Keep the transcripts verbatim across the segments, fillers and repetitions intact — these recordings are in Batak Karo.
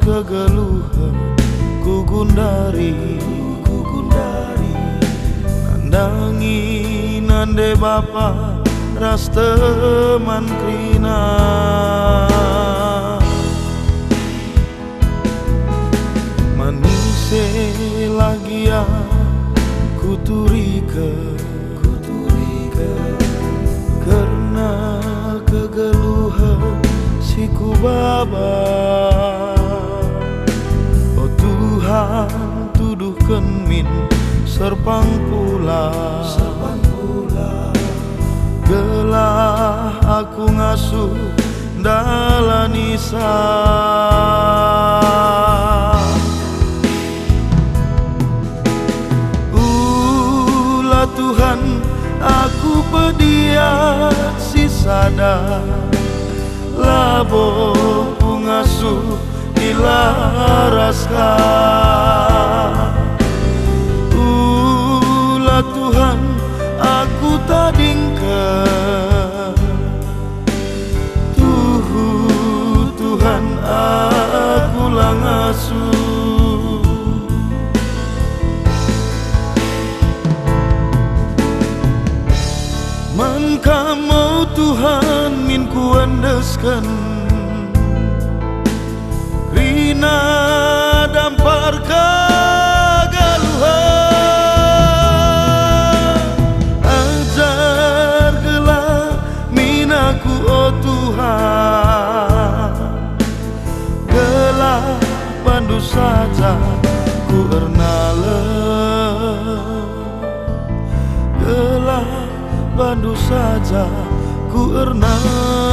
kegeluhen kugundari, kugundari. Nandangi nande bapa ras teman kerina. Manise lagia kuturiken, kuturiken kerna kegeluhen si kubaba. O Tuhan, tuduhken min serpang pulah, serpang pulah, gelah aku ngasup ndalanisa. Ula Tuhan, aku pediat si sada, labo pengasup ilaraska. Ula Tuhan, aku tadingken. Tuhu, Tuhan, aku la ngasup. Man Kam, o Tuhan, min kuendesken. Kerina dampar kegeluhen, ajar gelah min aku, o Tuhan, gelah bandu saja ku ernalem. Gelah bandu saja ku ernalem.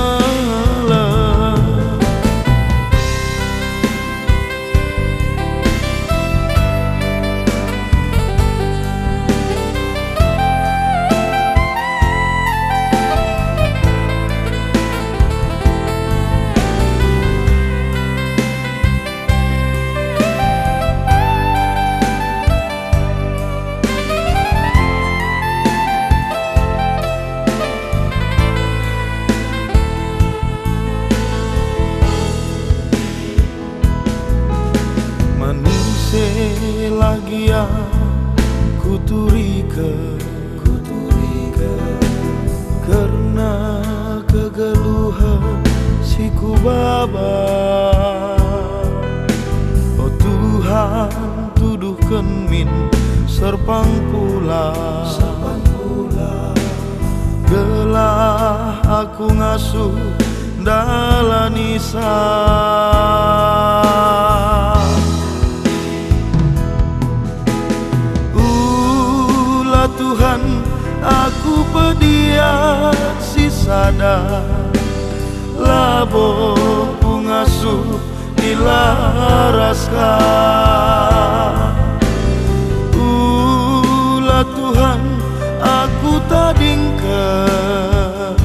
Manise lagia kuturiken, kuturiken kerna kegeluhen si kubaba. O Tuhan, tuduhken min serpang pulah, serpang pulah, gelah aku ngasup ndalanisa. Ula Tuhan, aku pediat si sada, labo pengasup ilaraska. Ula Tuhan, aku tadingken.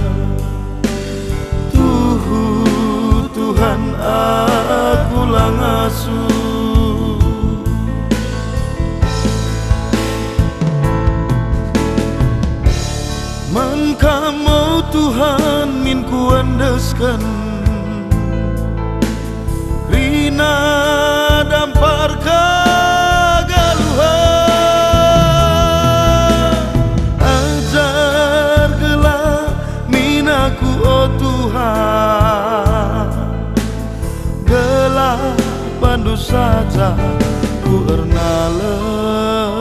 Tuhu, Tuhan, aku la ngasup. Man Kam, o Tuhan, min kuendesken. Kerina dampar kegeluhen, ajar gelah min aku, o Tuhan, gelah bandu saja ku ernalem.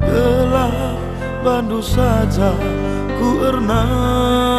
Gelah bandu saja ku ernalem.